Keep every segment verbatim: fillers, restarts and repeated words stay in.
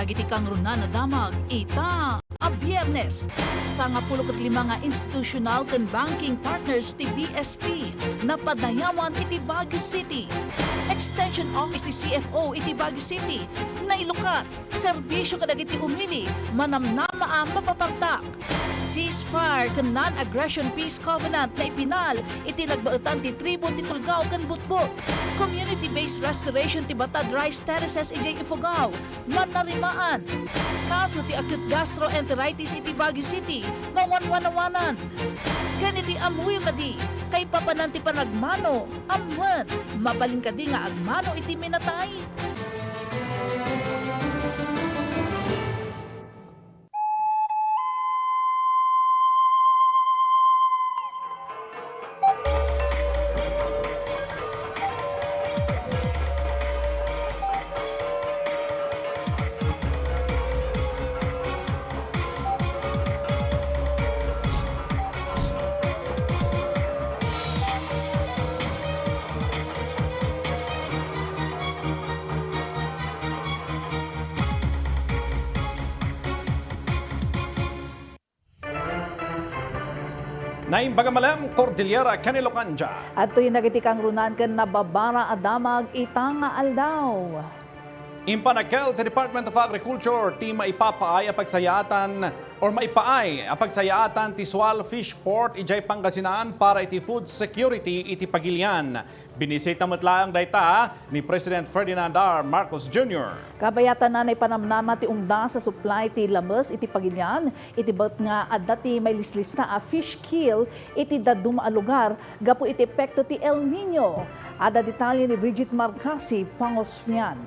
Dagiti kangrunan a damag ita a Biyernes, sangapulo ket lima nga institutional ken banking partners ti B S P napadayawan iti Baguio City. Extension Office ti C F O iti Baguio City nailukat. Serbisyo kadagiti umili, manamnama a mapapartak. Ceasefire ken Non-Aggression Peace Covenant naipinal iti nagbaetan ti tribo ti Tulgao ken Butbut. Community-based restoration ti batad rice terraces idiay Ifugao, manarimaan. Kaso ti acute gastroenteritis iti Baguio City, mawanwanawanan. Ken iti ammoyo kadi, kaipapanan ti panagmano, ammoen, mabalin kadi nga agmano iti minatay? Naimbag a malem, Cordillera ken Ilocandia. Adtoy dagiti kangrunan ken nababara a damag ita nga aldaw. Impanakkel ti Department of Agriculture ti maipapaay a pagsayaatan or maipaay a pagsayaatan ti Sual Fish Port idiay Pangasinan para iti food security iti pagilian. Binisita met laeng dayta ni President Ferdinand R. Marcos Junior. Kabayatanna, naipanamnama ti umdas a supply ti lames iti pagilian, iti bet nga adda ti mailislista a fish kill iti dadduma a lugar gapu iti epekto ti El Niño. Adda detalye ni Bridget Marcasi Pangosfian.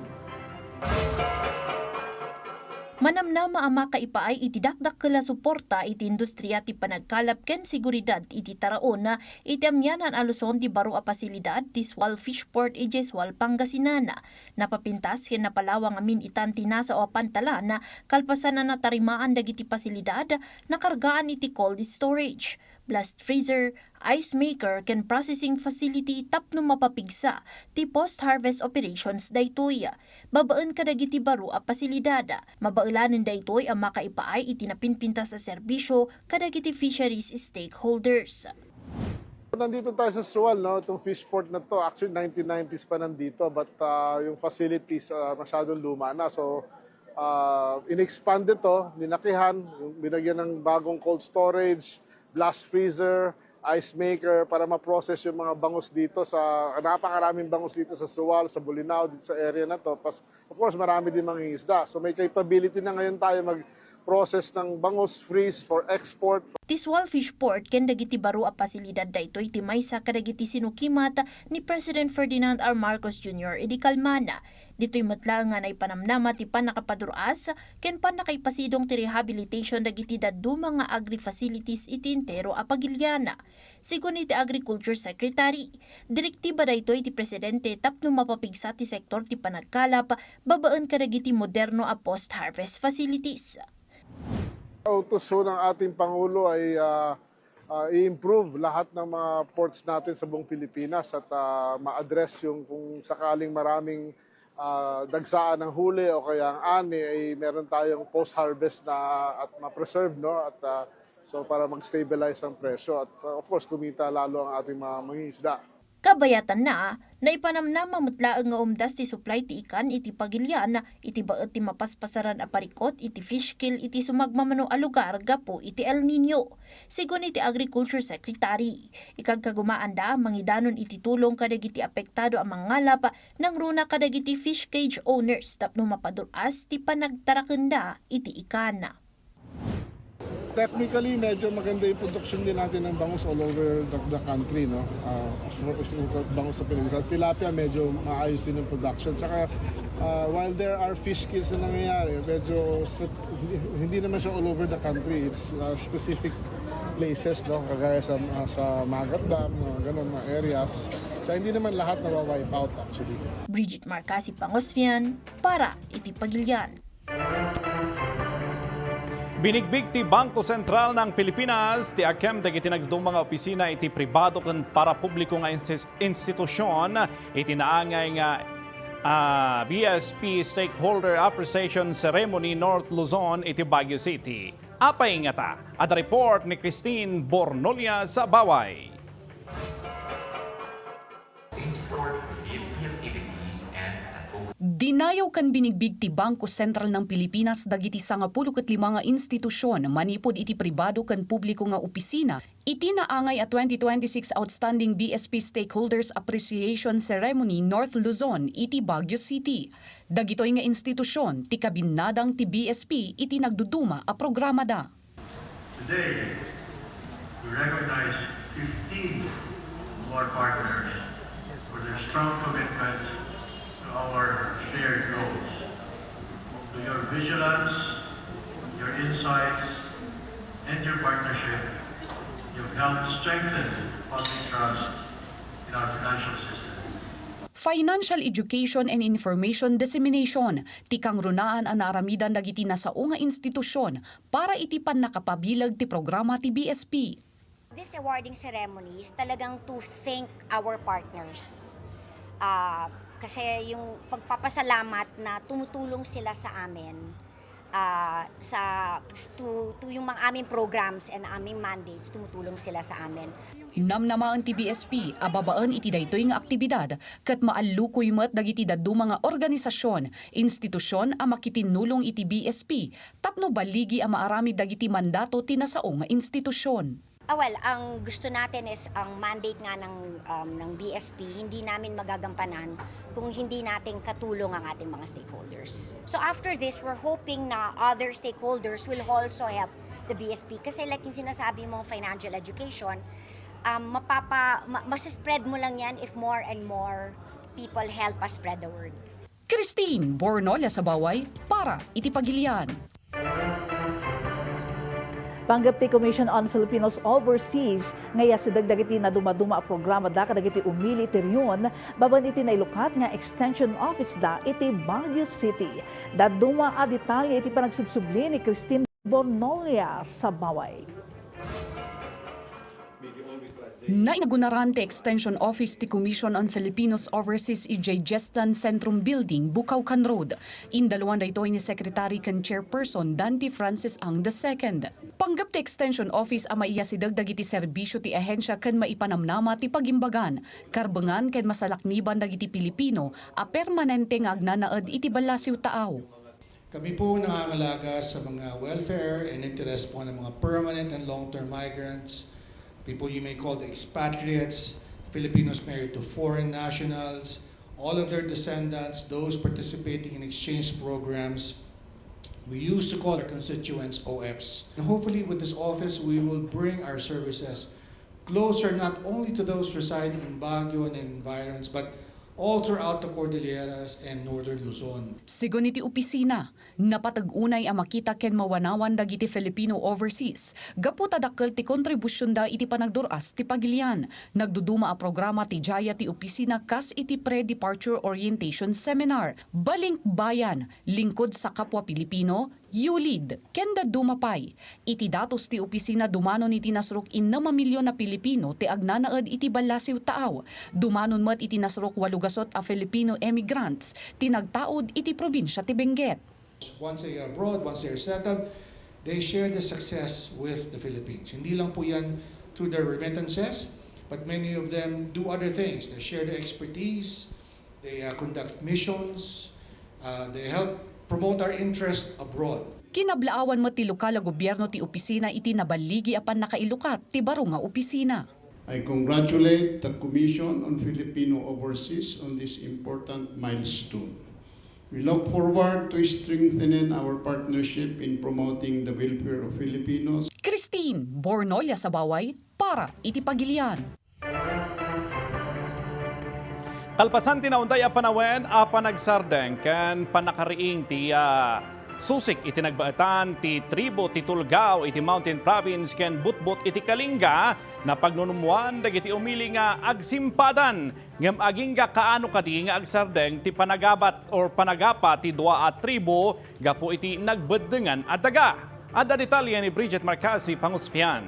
Manamnama a makaipaay iti dakdakkel a suporta iti industria ti panagkalap ken seguridad iti taraon iti amianan a Luzon ti baro a pasilidad ti Sual Fishport idiay Sual, Pangasinan. Napapintas ken napalawa ngamin itan ti nasao a pantalan kalpasan a natarimaan dagiti pasilidad, nakargaan iti cold storage, blast freezer, ice maker ken processing facility tapno mapapigsa ti post-harvest operations daytoy. Babaen kadagiti baro a pasilidad, mabaelanen daytoy a makaipaay iti napinpintas a serbisyo kadagiti fisheries stakeholders. Nandito tayo sa Sual, no? Itong fish port na to, actually nineteen nineties pa nandito, but, ah, yung facilities, ah, masyadong luma na. So, ah, in-expand ito, linakihan, yung binagyan ng bagong cold storage, blast freezer, ice maker para ma-process yung mga bangus dito sa, napakaraming bangus dito sa Sual, sa Bolinao, dito sa area na to. Pas-, of course, marami din mangingisda. So may capability na ngayon tayo mag-process ng bangus, freeze for export. Ti Sual Fishport ken dagiti baro a pasilidad daytoy ti maysa kadagiti sinukimat ni President Ferdinand R. Marcos Junior idi kalmana. Ditoy met laeng nga naipanamnama ti pannakapadur-as ken pannakaipasidong ti rehabilitation dagiti dadduma nga agri-facilities iti entero a pagilian. Sigun iti Agriculture Secretary, direktiba daytoy ti Presidente tapno mapapigsa ti sektor ti panagkalap babaen kadagiti moderno a post-harvest facilities. Utos ho ng ating Pangulo ay, ah, ah, i-improve lahat ng mga ports natin sa buong Pilipinas at, ah, ma-address yung kung sakaling maraming, ah, dagsaan ng huli o kaya ang ani, ay meron tayong post-harvest na at ma-preserve, no? At, ah, so para mag-stabilize ang presyo at, ah, of course, kumita lalo ang ating mga mangingisda. Kabayatanna, naipanamnama met laeng nga umdas ti supply ti ikan iti pagilian iti baet ti mapaspasaran a parikut iti fish kill iti sumagmamano a lugar gapu iti El Niño. Sigun iti Agriculture Secretary, ikagkagumaanda a mangidanon iti tulong kadagiti apektado a mangngalap nangruna kadagiti fish cage owners tapno mapadur-as ti panagtarakenda iti ikan. Technically, medyo maganda yung production din natin ng bangus all over the, the country, no? Ah, as far as yung bangus sa Pilipinas. Tilapia, medyo maayos din yung production. Tsaka, ah, while there are fish kills na nangyayari, medyo spe-, hindi, hindi naman siya all over the country. It's, ah, specific places, no? Kagaya sa, ah, sa Magat Dam, no? Ganun, mga areas. So, hindi naman lahat nawa-wipe out, actually. Bridget Marcasi Pangosfian para iti Pagilian. Binigbig ti Bangko Sentral ng Pilipinas ti agkem dagiti nagduma nga opisina iti pribado ken parapubliko nga insis-, institusyon iti naangay nga a B S P Stakeholder Appreciation Ceremony North Luzon iti Baguio City. Apay ngata? Adda report ni Christine Bornolia Sabaway. Dinayaw ken binigbig ti Bangko Sentral ng Pilipinas dagiti sangapulo ket lima nga institusion manipud iti pribado ken publiko nga opisina iti naangay a twenty twenty-six Outstanding B S P Stakeholders Appreciation Ceremony North Luzon iti Baguio City. Dagitoy nga institusion ti kabinnadang ti B S P iti nagduduma a programada. Today, we recognize fifteen of our partners for their strong commitment to our shared goals. Through your vigilance, your insights, and your partnership, you've helped strengthen public trust in our financial system. Financial education and information dissemination ti kangrunaan a naaramidan dagiti nasao nga institusion para iti pannakapabileg ti programa ti B S P. This awarding ceremony is talagang to thank our partners. Ah, kasi yung pagpapasalamat na tumutulong sila sa amin, ah, sa, to, to yung mga aming programs and aming mandates, tumutulong sila sa amin. Namnamaen ti B S P a babaen iti daytoy nga aktibidad ket maallukoy met dagiti dadduma nga organisasyon, institusyon a makitinnulong iti B S P tapno baligi a maaramid dagiti mandato ti nasao nga institusyon. Ah, well, ang gusto natin is ang mandate nga ng, um, ng B S P, hindi namin magagampanan kung hindi natin katulong ang ating mga stakeholders. So after this, we're hoping na other stakeholders will also help the B S P. Kasi like yung sinasabi mong financial education, um, mapapa, ma, masispread mo lang yan if more and more people help us spread the word. Christine Bornolia Sabaway para iti Pagilian. Panggep ti Commission on Filipinos Overseas nga iyasideg dagiti nadumaduma a programada kadagiti umili iti rehiyon babaen iti nailukat nga extension office da iti Baguio City. Dadduma a detalye iti panagsubsubli ni Christine Bornolia Sabaway. Nainagunaran ti Extension Office ti Commission on Filipinos Overseas idiay Jestan Centrum Building, Bukawkan Road. Indaluan daytoy ni Secretary ken Chairperson Dante Francis Ang the second. Panggep ti Extension Office a maiyasideg dagiti serbisyo ti ahensia ken maipanamnama ti pagimbagan, karbengan ken masalakniban dagiti Pilipino a permanente nga agnanaed iti ballasiw taaw. Kami po nangangalaga sa mga welfare and interest po ng mga permanent and long-term migrants, people you may call the expatriates, Filipinos married to foreign nationals, all of their descendants, those participating in exchange programs. We used to call our constituents O Fs. And hopefully with this office, we will bring our services closer not only to those residing in Baguio and environs, but all throughout the Cordilleras and Northern Luzon. Sigun iti opisina, napateg unay a makita ken mawanawan dagiti Filipino overseas gapu ta dakkel ti kontribusionda iti panagdur-as ti pagilian. Nagduduma a programa ti Jaya ti opisina kas iti pre-departure orientation seminar, Baling Bayan, Lingkod sa Kapwa Pilipino, Yulid, ken dadduma pay. Iti datos ti opisina, dumanon iti nasrok innem a milyon a Pilipino ti agnanaed iti ballasiw taaw. Dumanon met iti nasrok walo gasut a Filipino emigrants ti nagtaud iti probinsia ti Benguet. Once they are abroad, once they are settled, they share the success with the Philippines. Hindi lang po yan through their remittances, but many of them do other things. They share their expertise, they, uh, conduct missions, uh, they help promote our interest abroad. Kinablaawan met ti lokal a gobierno ti opisina iti naballigi a pannakailukat ti baro nga opisina. I congratulate the Commission on Filipino Overseas on this important milestone. We look forward to strengthening our partnership in promoting the welfare of Filipinos. Christine Bornolia Sabaway para iti Pagilian. Kalpasan ti naunday a panawen a panagsardeng ken pannakariing ti, ah, susik iti nagbaetan ti tribo ti Tulgao iti Mountain Province ken Butbut iti Kalinga, napagnunummoan dagiti umili nga agsimpadan. Ngem agingga kaano kadi nga agsardeng ti panagabat or panagapa ti dua a tribo gapu iti nagbeddengan a daga? Adda detalye ni Bridget Marcasi Pangusfian.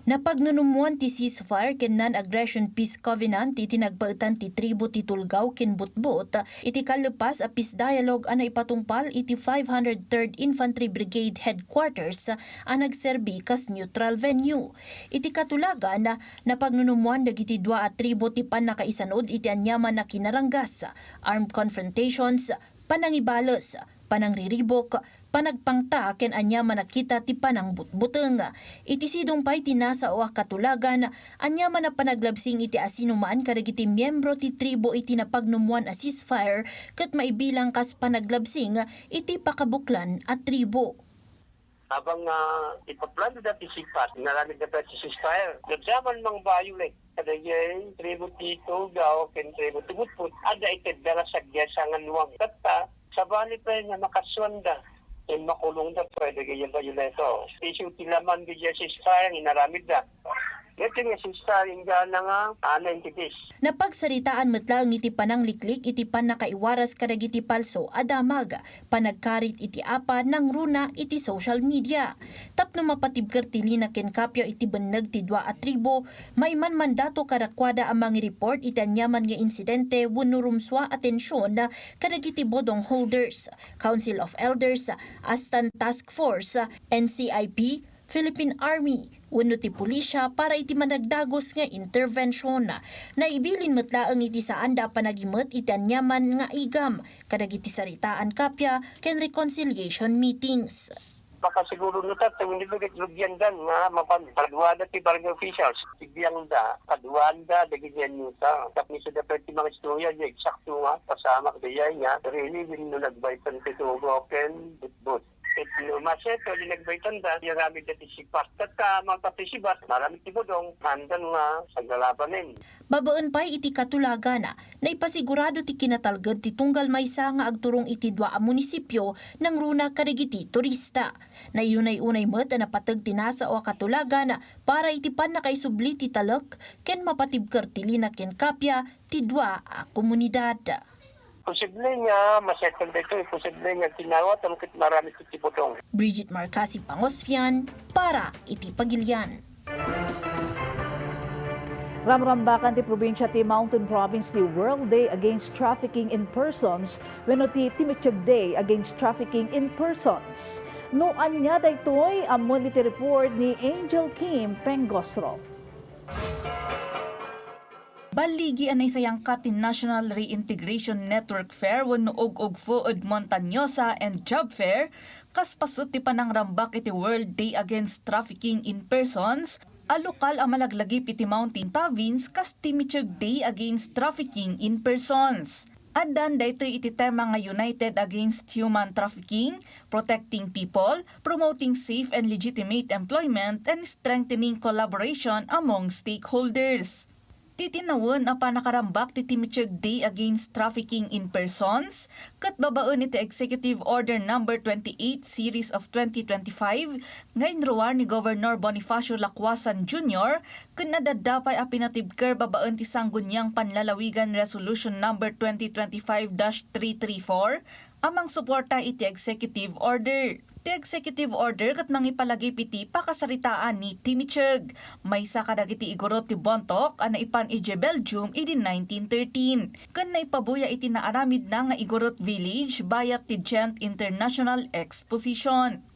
Napagnunummoan ti ceasefire ken non-aggression peace covenant iti nagpaetan ti tribo ti Tulgaw ken Butbut iti kallepas a peace dialogue a naipatungpal iti five hundred third Infantry Brigade Headquarters a nagserbi kas neutral venue. Iti katulagan, napagnunummoan dagiti dua a tribo ti pannakaisanud iti aniaman a kinaranggas, armed confrontations, panangibales, panangriribuk, panagpangta ken aniaman a kita ti panangbutbuteng. Iti sidong pay ti nasao a katulagan, aniaman a panaglabsing iti asinoman kadagiti miembro ti tribo iti napagnummoan a ceasefire ket maibilang kas panaglabsing iti pakabuklan a tribo. Habang, ah, ipaplanda dati sipat, inaramidda pay ti ceasefire. Naddaman mang violate kadagiti tribo ti Tulgaw ken tribo ti Butbut, adda iti dala sagdi a sanganuam. Tatta, sabali pay nga makasuanda ken makulongda pay dagiti violator. Isu ti laman dagiti ceasefire nga inaramidda. Dagiti nga ceasefire inggana nga, ah, ninety days. Napagsaritaan met laeng iti panangliklik iti pannakaiwaras kadagiti palso a damag, panagkarit iti apa nangruna iti social media. Tapno mapatibker ti lina ken Capio iti benneg ti dua a tribo, maimanmandato kadakuada a mangi-report iti aniaman nga insidente wenno rumsua atension kadagiti bodong holders, Council of Elders, Astan Task Force, N C I P, Philippine Army, wenno ti pulisya para iti managdagus nga intervention. Naibilin met laeng iti saanda a panagimet iti aniaman nga igam kadagiti saritaan Capio ken reconciliation meetings. Makasiguro no tatta, wenno dagiti lubiandan nga mapan-, paduada ti barangay officials, ti biangda, paduanda dagiti annuta. Tapno isada pay ti mga istorya, di eksakto nga pasamak dayay nga, really, wenno nagbaitan ti Tulgaw ken Butbut. Ket no masettle ti nagbaitanda, inaramidda ti sipat. Tatta, mangpapisibat, maramid ti bodong, haandan nga aglalabanen. Babaen pay iti katulagan, naipasigurado ti kinatalged ti tunggal maysa nga agturong iti dua a munisipio nangruna kadagiti turista. Naiyunay-unay met a napateg ti nasao a katulagan para iti pannakaisubli ti talek ken mapatibker ti lina ken Capio ti dua a komunidad. Posible nga masettle daytoy, posible nga kinawatan ket maramid ti bodong. Bridget Marcasi Pangosfian para iti Pagilian. Ramrambakan ti probinsia ti Mountain Province ti World Day Against Trafficking in Persons wenno ti Timiceg Day Against Trafficking in Persons. No ania daytoy, ammoen iti report ni Angel Kim Pengosro. Balligi a naisayangkat ti National Reintegration Network Fair wenno ug-ugfo ed Montañosa and Job Fair kas paset ti panangrambak iti World Day Against Trafficking in Persons a lokal a malaglagip iti Mountain Province kas Timiceg Day Against Trafficking in Persons. Addan daytoy iti tema nga United Against Human Trafficking, Protecting People, Promoting Safe and Legitimate Employment, and Strengthening Collaboration Among Stakeholders. Titinawen a panakarambak ti Timiceg Day Against Trafficking in Persons ket babaen iti Executive Order Number twenty-eight Series of twenty twenty-five nga inruar ni Governor Bonifacio Lacuasan Junior ken adda pay a pinatibker babaen ti Sangguniang Panlalawigan Resolution Number twenty twenty-five dash three three four a mangsuporta iti executive order. Ti executive order ket mangipalagip iti pakasaritaan ni Timiceg, maysa kadagiti igurot ti Bontoc a naipan idiay Belgium idi nineteen thirteen, ken naipabuya iti naaramidna nga igurot village bayat ti Ghent International Exposition.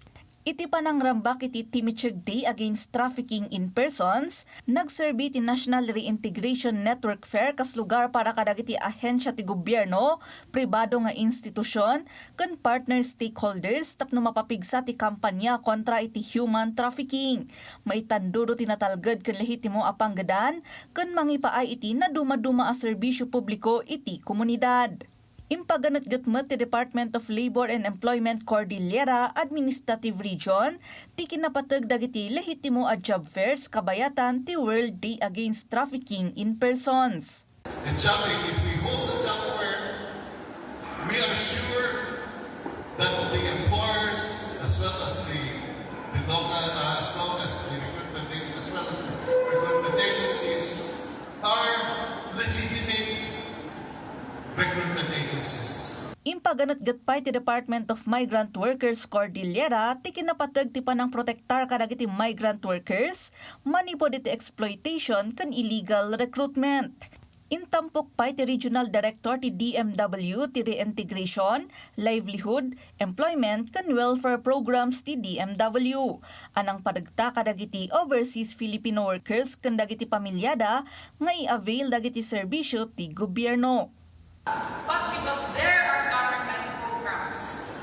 Iti panangrambak iti Timiceg Day Against Trafficking in Persons, nagserbi ti National Reintegration Network Fair kas lugar para kadagiti ahensia ti gobierno, pribado nga institusion, ken partner stakeholders tapno mapapigsa ti kampanya kontra iti human trafficking. Maitandudo ti natalged ken lehitimo a panggedan ken mangipaay iti nadumaduma a serbisio publiko iti komunidad. Impaganetget met ti Department of Labor and Employment Cordillera Administrative Region ti kinapateg dagiti lehitimo a job fairs kabayatan ti World Day Against Trafficking in Persons. And Chapping, if we hold the job fair, we are sure that the employers as well as the, the local, uh, as well as the recruitment ag-, as well as the recruitment agencies are legitimate recruitment agencies. Impaganetget pay ti Department of Migrant Workers Cordillera ti kinapateg ti panangprotektar kadagiti migrant workers manipud iti exploitation ken illegal recruitment. Intampok pay ti Regional Director ti D M W ti Reintegration, Livelihood, Employment ken Welfare Programs ti D M W a nangparegta kadagiti overseas Filipino workers ken dagiti pamilyada nga i-avail dagiti serbisyo ti gobierno. But because there are government programs,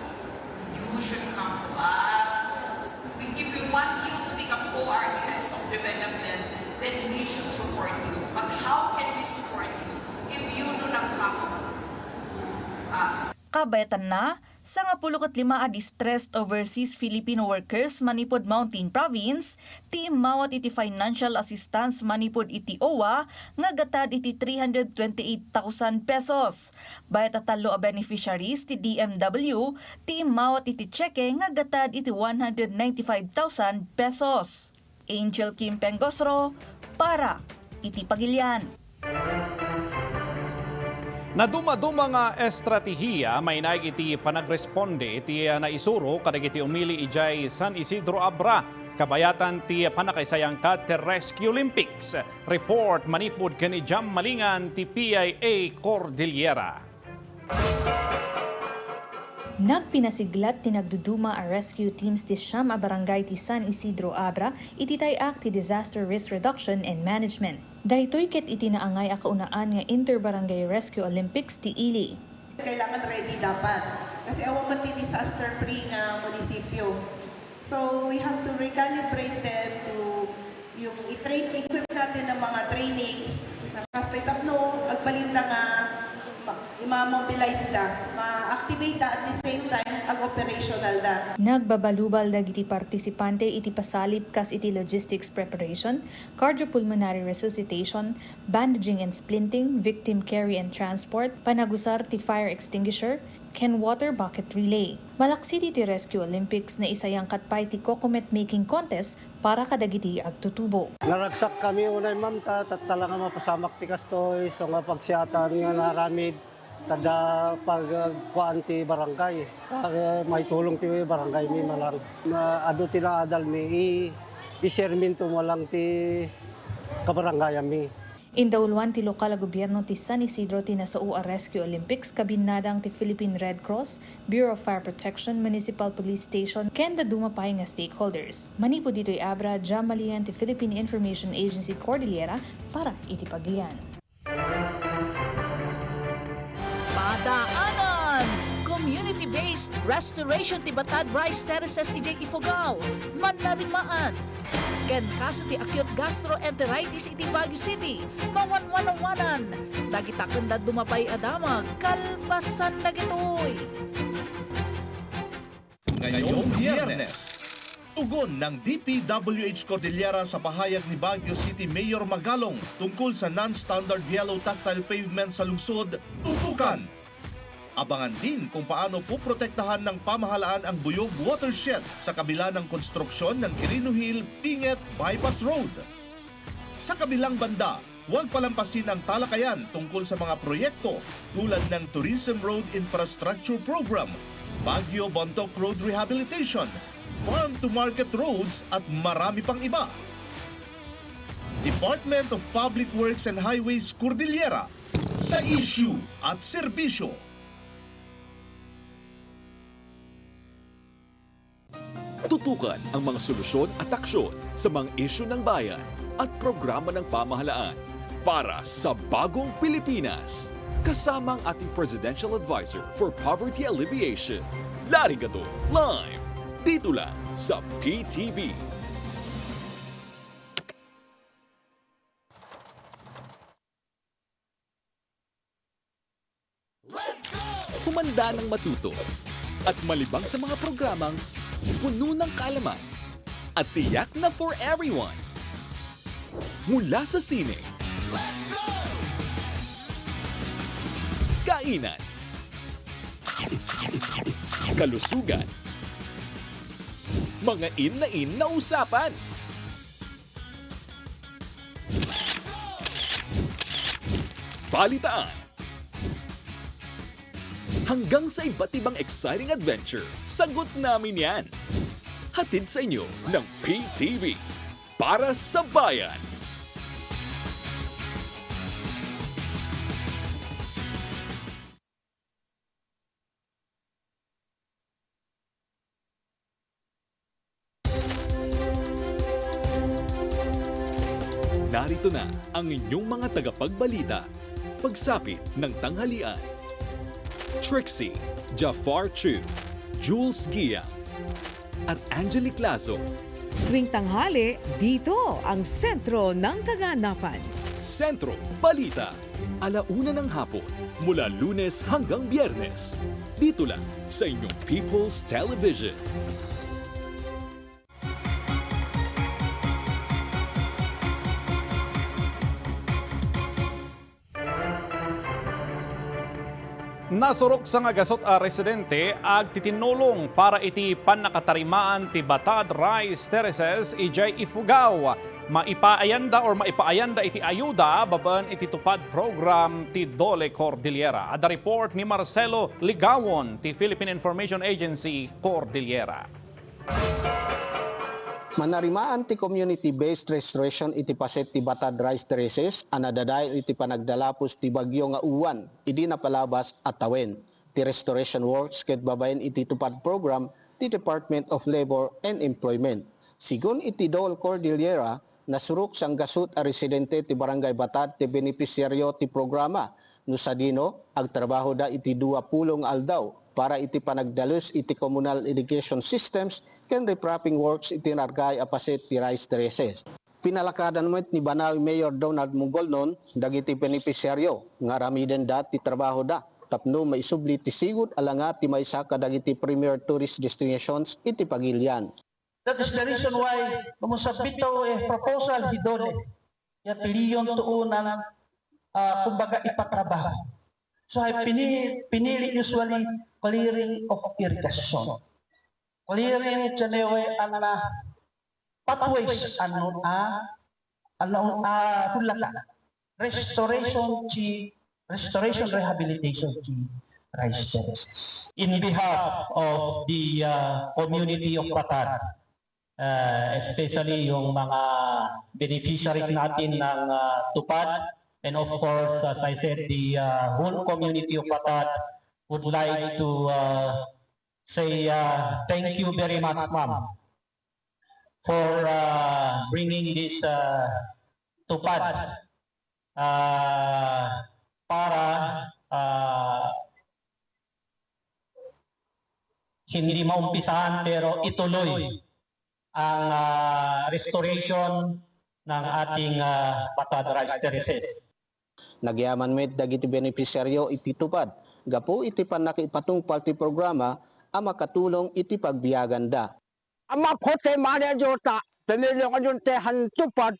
you should come to us. We, if we want you to become O R E Ms of development, then we should support you. But how can we support you if you do not come to us? Kabayatanna, sangapulo ket lima a distressed overseas Filipino workers manipud Mountain Province ti immawat iti financial assistance manipud iti O W A nga gatad iti three hundred twenty-eight thousand pesos. Bayat a tallo a beneficiaries ti D M W ti immawat iti tseke nga gatad iti one hundred ninety-five thousand pesos. Angel Kim Pengosro para iti Pagilian. Nadumaduma nga estratehiya mainaig iti panagresponde iti naisuro kadagiti umili idiay San Isidro Abra, kabayatan ti pannakaisayangkat ti Rescue Olympics. Report manipud ken ni Jam Malingan ti P I A Cordillera. Nagpinasiglat ti nagduduma a rescue teams ti siam a barangay ti San Isidro Abra iti tay-ak ti disaster risk reduction and management. Daytoy ket iti naangay a kaunaan nga Inter-Barangay Rescue Olympics ti ili. Kailangan ready dapat. Kasi awan man ti disaster-free nga munisipyo. So, we have to recalibrate them to yung i-train, equip natin ng mga trainings na kastoy tapno, agbalinda nga ma-, i-mobilize da, ma-activate da, at the same time, ag-operational da. Nagbabalubal dagiti partisipante iti pasalip kas iti logistics preparation, cardiopulmonary resuscitation, bandaging and splinting, victim carry and transport, panagusar ti fire extinguisher, ken water bucket relay. Malaksiti ti Rescue Olympics, naisayangkat pay ti Cocomet Making Contest para kadagiti agtutubo. Naragsak kami unay, ma'am, ta tattala nga mapasamak ti kastoy, so nga pagsiatan nga naramid, kada pagkuan ti barangay, ta maitulong ti barangay mi malang. Na, adu ti naadal mi, i-, i-share mi to malang ti kabarangayan mi. Indawluan ti lokal a gobierno ti San Isidro ti nasao a Rescue Olympics, kabinnadang ti Philippine Red Cross, Bureau of Fire Protection, Municipal Police Station, ken dadduma pay nga stakeholders. Manipud ditoy Abra, Jam Malian ti Philippine Information Agency Cordillera para iti Pagilian. Padaanan! Community-based restoration ti batad rice terraces idiay Ifugao, Manlarimaan, ken kaso ti acute gastroenteritis iti Baguio City, mawanwanawanan. Dagita ken dadduma pay a damag, kalpasan dagitoy. Ngayong Biyernes, tugon ng D P W H Cordillera sa pahayag ni Baguio City Mayor Magalong tungkol sa non-standard yellow tactile pavement sa lungsod, tutukan. Abangan din kung paano poprotektahan ng pamahalaan ang Buyog Watershed sa kabila ng konstruksyon ng Quirino Hill Pinget Bypass Road. Sa kabilang banda, huwag palampasin ang talakayan tungkol sa mga proyekto tulad ng Tourism Road Infrastructure Program, Baguio Bontoc Road Rehabilitation, Farm to Market Roads at marami pang iba. Department of Public Works and Highways Cordillera, sa isyu at serbisyo. Tutukan ang mga solusyon at aksyon sa mga isyu ng bayan at programa ng pamahalaan para sa bagong Pilipinas. Kasama ang ating Presidential Advisor for Poverty Alleviation, Larry Gadon, live dito lang sa P T V. Humanda ng matuto at malibang sa mga programang puno ng kaalaman at tiyak na for everyone. Mula sa sine, kainan, kalusugan, mga in na in na usapan, balitaan, Hanggang sa iba't ibang exciting adventure, sagot namin yan. Hatid sa inyo ng P T V para sa Bayan. Narito na ang inyong mga tagapagbalita. Pagsapit ng tanghalian, Trixie, Jafar Chu, Jules Gia, at Angelic Lazo. Tuwing tanghali, dito ang sentro ng kaganapan. Sentro Balita, ala una ng hapon, mula Lunes hanggang Biyernes. Dito lang sa inyong People's Television. Nasurok sa nga gasut a residente agtitinnulong para iti pannakatarimaan ti batad rice terraces idiay Ifugao. Maipaayanda or maipaayanda iti ayuda babaen iti TUPAD program ti DOLE Cordillera. Adda report ni Marcelo Ligawon ti Philippine Information Agency Cordillera. Manarimaan ti community-based restoration iti paset ti batad rice terraces a nadadael iti panagdalapos ti bagyo nga uwan idi napalabas a tawen. Ti restoration works ket babaen iti TUPAD program ti Department of Labor and Employment. Sigun iti DOLE Cordillera, nasurok sanggasut a residente ti Barangay Batad ti benepisiario ti programa. No sadino, agtrabahoda iti dua pulo nga aldaw para iti panagdalus iti communal irrigation systems ken repropping works iti nargaay a paset ti rice terraces. Pinalakadan met ni Banawi Mayor Donald Mongolnon dagiti benepisiario nga aramidenda ti trabahoda tapno maisubli ti sigud a langa ti maysa kadagiti premier tourist destinations iti pagilian. That is the reason why, no, mo submit a proposal, hi DOLE, ya piliyon to unan, ah, kumbaga, ipatrabaho. So, ay pini-, pinili usually clearing of irrigation. Clearing, tiyan, an, ah, pathways, ano, ah, ano, ah, hulata. Restoration ti, restoration, rehabilitation ti rice terraces. In behalf of the, uh, community of Batad, uh, especially yung mga beneficiaries natin ng, uh, TUPAD, and of course, as I said, the, uh, whole community of Batad would like to, uh, say, uh, thank you very much, ma'am, for, uh, bringing this, uh, TUPAD, uh, para, uh, hindi maumpisahan pero ituloy ang, uh, restoration ng ating, uh, Batad rice terraces. Nagyaman met dagiti benepisyaryo iti TUPAD gapu iti pannakaipatungpal ti programa a makatulong iti pagbiaganda. A maphot ti mani a diyo ta pamilya nga diyon ti han TUPAD,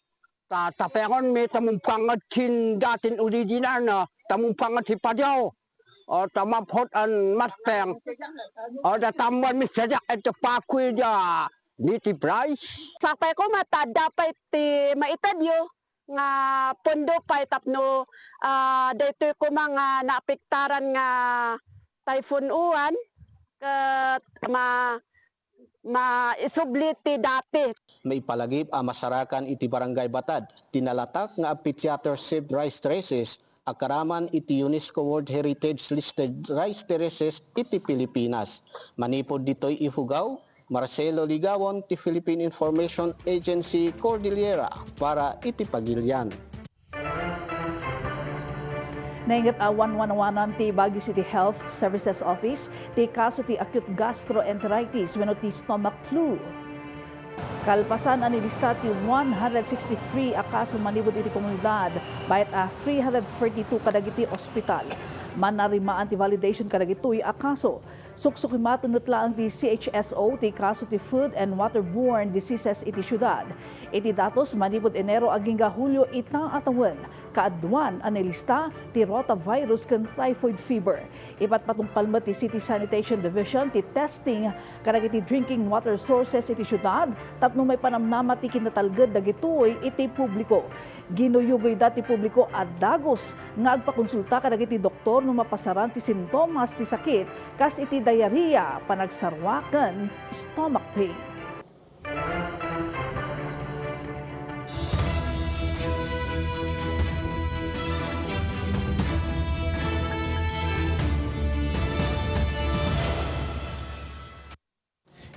ta tapengonmi ta mumpanget ti datin original na, ta mumpanget ti padiaw. O, ta maphot an matpeng. O, da tammuan mi sadiak iti pakuy da native rice. Sakbay koma ta adda pay ti maitedyo nga pondo pay tapno, ah, daytoy koma nga naapektaran nga Typhoon Uwan ket ma-, maisubli ti dati. Maipalagip a masarakan iti Barangay Batad ti nalatak nga amphitheater shaped rice terraces a karaman iti UNESCO World Heritage listed rice terraces iti Pilipinas. Manipud ditoy Ifugao, Marcelo Ligawon ti Philippine Information Agency Cordillera para iti Pagilian. Nainget a wanwanawanan ti Baguio City Health Services Office ti kaso ti acute gastroenteritis wenno ti stomach flu. Kalpasan a nilista ti one hundred sixty-three a kaso manipud iti komunidad, bayat a three hundred thirty-two kadagiti ospital. Manarimaan ti validation kadagitoy a kaso. Suksukimatan met laeng ti C H S O ti kaso ti food and waterborne diseases iti siudad. Iti datos, manipud Enero agingga Hulio ita a tawen, Kaaduan a nailista ti rotavirus ken typhoid fever. Ipatpatungpal met ti City Sanitation Division ti testing kadagiti drinking water sources iti siudad tapno maipanamnama ti kinatalged dagitoy iti publiko. Ginuyugoyda ti publiko a dagus nga agpakonsulta kadagiti doktor no mapasaran ti sintomas ti sakit kas iti diarrhea, panagsarua ken stomach pain.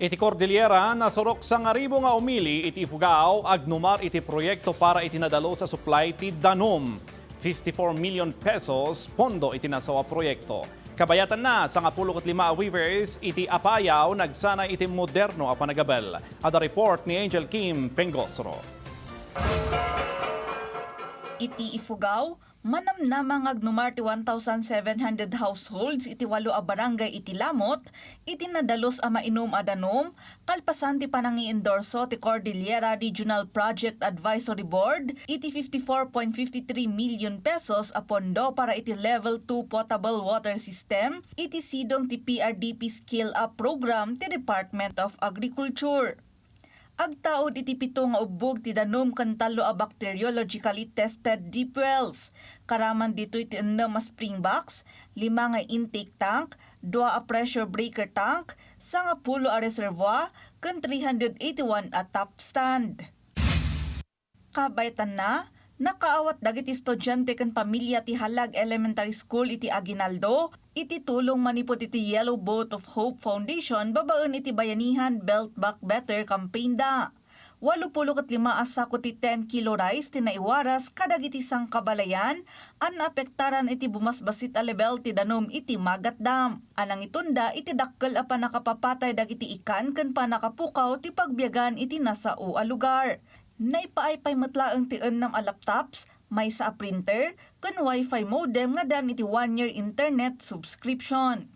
Iti Cordillera, nasurok sangaribu nga umili iti Ifugao agnumar iti proyekto para iti nadalus a supply ti danum. Fifty-four million pesos pondo iti nasawa proyekto. Kabayatanna, sangapulo ket lima a weavers iti Apayao nagsanay iti moderno a panagabel. Adda report ni Angel Kim Pengosro. Iti Ifugao, manamnama nga agnumar ti one thousand seven hundred households iti walo a barangay iti Lamot iti nadalus a mainum a danum, kalpasan ti panangi-endorso ti Cordillera Regional Project Advisory Board iti fifty-four point fifty-three million pesos a pondo para iti Level two Potable Water System iti sidong ti P R D P Scale Up Program ti Department of Agriculture. Agtaud iti pito nga ubbog ti danum ken tallo a bacteriologically tested deep wells. Karaman ditoy ti ennem a spring box, lima nga intake tank, dua a pressure breaker tank, sangapulo a reservoir, ken three hundred eighty-one a top stand. Kabayatanna, nakaawat dagiti estudiante ken pamilia ti Halag Elementary School iti Aguinaldo iti tulong manipud iti Yellow Boat of Hope Foundation babaen iti Bayanihan Build Back Better campaign da. Walopulo ket lima a sako ti ten kilo rice ti naiwaras kadagiti sangkabalayan a naapektaran iti bumasbasit a lebel ti danum iti Magat Dam a nangitunda iti dakkel a pannakapapatay dagiti ikan ken pannakapukaw ti pagbiagan iti nasao a lugar. Naipaay pay met laeng ti ennem a laptops, maysa a printer, ken Wi-Fi modem nga adan iti one-year internet subscription.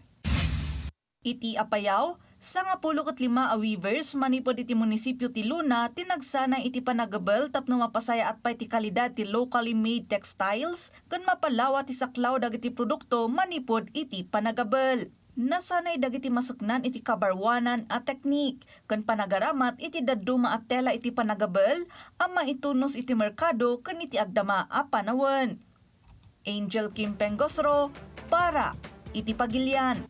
Iti Apayao, sangapulo ket lima a weavers manipud iti munisipio ti Luna ti nagsanay iti panagabel tapno mapasayaat pay ti kalidad ti locally made textiles ken mapalawa ti saklaw dagiti produkto manipud iti panagabel. Nasanay dagiti masuknan iti kabarwanan a teknik ken panagaramat iti dadduma a tela iti panagabel a maitunos iti merkado ken iti agdama a panawen. Angel Kim Pengosro para iti Pagilian.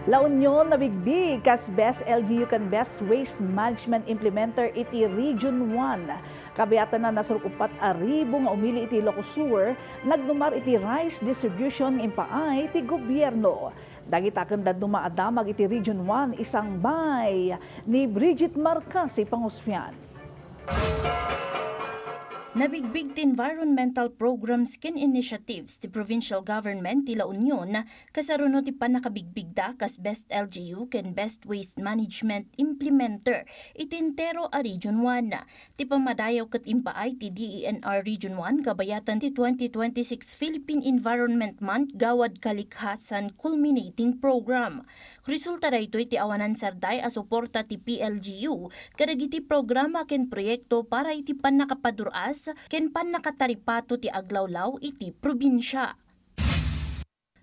La Union nabigbig kas Best L G U ken Best Waste Management Implementer iti Region one. Kabayatanna, nasurok uppat a ribu nga umili iti Ilocos Sur, nagnumar iti rice distribution nga impaay ti gobierno. Dagita ken dadduma a damag iti Region one, isangbay ni Bridget Marcasi Pangusfian. Nabigbig ti environmental programs ken initiatives ti provincial government ti La Union, kasaruno ti pannakabigbigda kas Best L G U ken Best Waste Management Implementer iti entero a Region one. Ti pammadayaw ket impaay ti D E N R Region one kabayatan ti twenty twenty-six Philippine Environment Month Gawad Kalikhasan Culminating Program. Resulta daytoy ti awanan sardeng a suporta ti P L G U kadagiti programa ken proyekto para iti pannakapadur-as ken pannakataripato ti aglawlaw iti probinsia.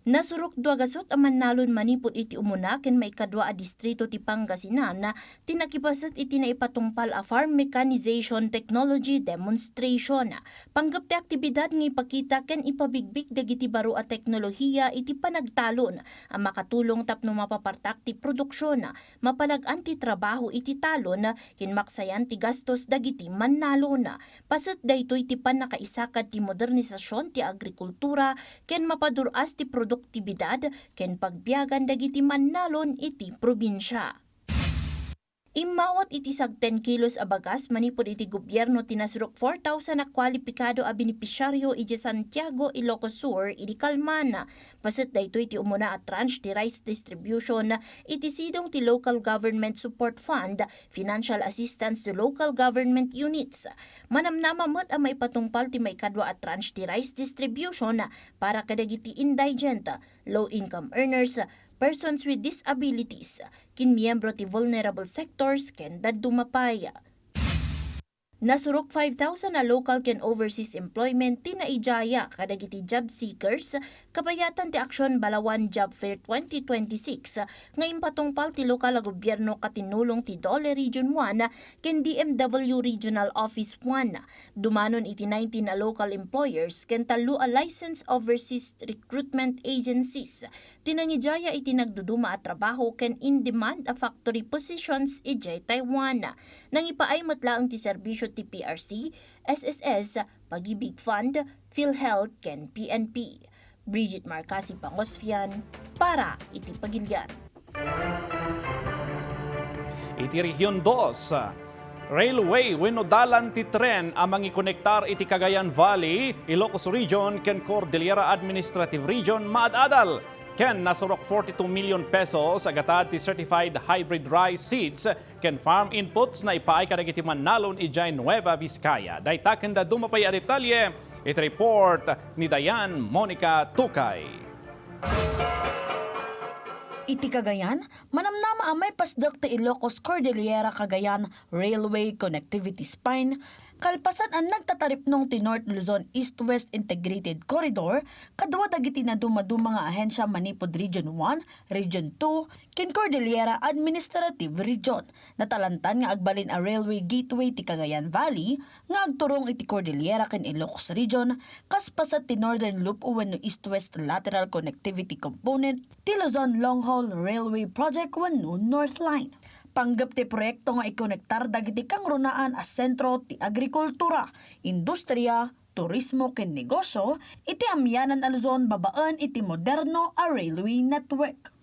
Nasurok dua gasut a mannalon manipud iti umuna ken maikadua a distrito ti Pangasinan ti nakipaset iti naipatungpal a farm mechanization technology demonstration. Panggep ti aktibidad nga ipakita ken ipabigbig dagiti baro a teknolohiya iti panagtalon a makatulong tapno mapapartak ti produksion, mapalag-an ti trabaho iti talon, ken maksayan ti gastos dagiti mannalon. Paset daytoy ti pannakaisakad ti modernisasion ti agrikultura ken mapadur-as ti produktibidad ken pagbiagan dagiti mannalon iti probinsia. Immawat iti sag ten kilos a bagas manipud iti gobierno ti nasurok four thousand a kwalipikado a benepisiario idiay Santiago, Ilocos Sur, idi kalman. Paset daytoy ti umuna a tranche ti rice distribution iti sidong ti Local Government Support Fund, Financial Assistance to Local Government Units. Manamnama met a maipatungpal ti maikadua a tranche ti rice distribution para kadagiti indigent, low-income earners, persons with disabilities, ken miyembro ti vulnerable sectors ken dadduma pay. Nasurok five thousand a local ken overseas employment ti naidaya kadagiti job seekers kabayatan ti Aksyon Balawan Job Fair twenty twenty-six nga impatungpal ti lokal a gobierno katinulong ti DOLE Region one ken D M W Regional Office one. Dumanon iti nineteen a local employers ken tallo a licensed overseas recruitment agencies ti nangidaya iti nagduduma a trabaho ken in-demand a factory positions idiay Taiwan. Nangipaay met laeng ti serbisio ti P R C, S S S, Pag-ibig Fund, PhilHealth ken P N P. Bridget Marcasi Pangosfian para iti Pagilian. Iti Region Dos, railway wenno dalan ti tren a mangikonektar iti Cagayan Valley, Ilocos Region ken Cordillera Administrative Region maad-adal ken nasurok forty-two million pesos a gatad ti certified hybrid rice seeds ken farm inputs naipaay kadagiti mannalon idiay Nueva Vizcaya. Dayta ken dadduma pay a detalye iti report ni Dayan Monica Tukay. Iti Cagayan, manamnama a maipasdek ti Ilocos Cordillera Cagayan Railway Connectivity Spine, kalpasan a nagtataripnong ti North Luzon East-West Integrated Corridor, kadua dagiti nadumaduma nga ahensya manipud Region one, Region two, ken Cordillera Administrative Region. Natalantan nga agbalin a railway gateway ti Cagayan Valley nga agturong iti Cordillera ken Ilocos Region, kas paset ti Northern Loop wenno East-West Lateral Connectivity Component ti Luzon Long Haul Railway Project wenno North Line. Panggep ti proyekto nga ikonektar dagiti kangrunaan a sentro ti agrikultura, industria, turismo ken negosyo iti amianan a Luzon babaen iti moderno a railway network.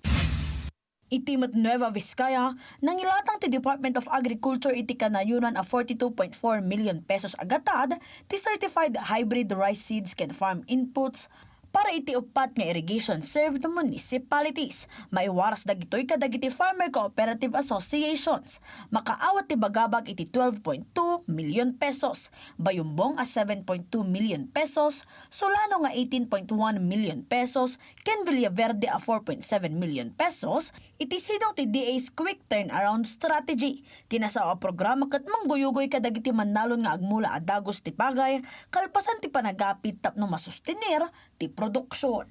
Iti met Nueva Vizcaya, nangilatang ti Department of Agriculture iti kanayonan a forty-two point four million pesos a gatad ti certified hybrid rice seeds ken farm inputs para iti uppat nga irrigation served municipalities. Maiwaras dagitoy kadagiti farmer cooperative associations. Makaawat ti Bagabag iti twelve point two million pesos, Bayumbong a seven point two million pesos, Solano nga eighteen point one million pesos, ken Villaverde a four point seven million pesos, iti sidong ti D A's Quick Turnaround Strategy. Ti nasao a programa ket mangguyugoy kadagiti mannalon nga agmula a dagus ti pagay, kalpasan ti panagapit tapno masustener ti produksion.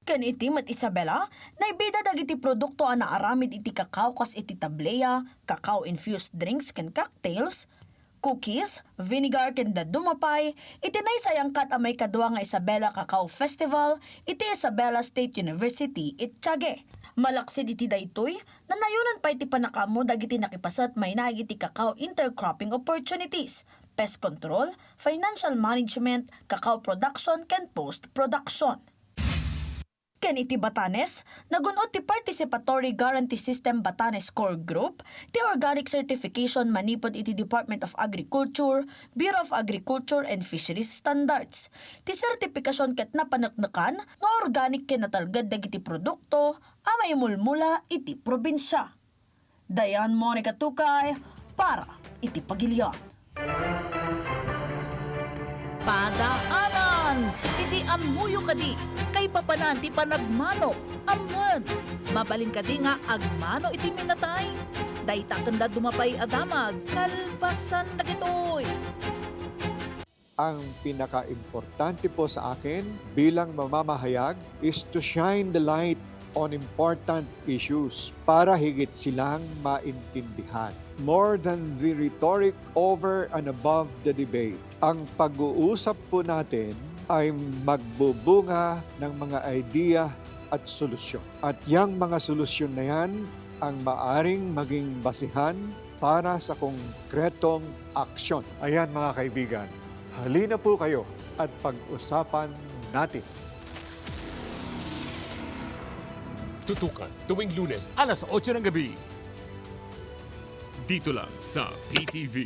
Ken iti met Isabela, naibida dagiti produkto a naaramid iti kakao kas iti tablea, kakao-infused drinks ken cocktails, cookies, vinegar ken dadduma pay iti naysayangkat a maikadua nga Isabela Cacao Festival iti Isabela State University, Itiague. Malaksid iti daytoy, nanayonan pay ti pannakaammo dagiti nakipaset mainaig iti cacao intercropping opportunities, pest control, financial management, cacao production ken post-production. Ken iti Batanes, nagun-od ti Participatory Guarantee System Batanes Core Group ti organic certification manipud iti Department of Agriculture, Bureau of Agriculture and Fisheries Standards. Ti sertipikasion ket napaneknekan nga organic ken natalged dagiti produkto a maimulmula iti probinsia. Dayan Monica Tukay para iti Pagilian. Padaanan iti ammoyo kadi, kaipapanan ti panagmano, ammoen. Mabalin kadi nga agmano iti minatay? Dayta ken dadduma pay a damag kalpasan dagitoy. Ang pinakaimportante po sa akin bilang mamamahayag is to shine the light on important issues para higit silang maintindihan. More than the rhetoric over and above the debate, ang pag-uusap po natin ay magbubunga ng mga idea at solusyon. At yang mga solusyon na yan ang maaring maging basihan para sa konkretong aksyon. Ayan, mga kaibigan, halina po kayo at pag-usapan natin. Tutukan tuwing Lunes alas otso ng gabi. Dito lang sa P T V.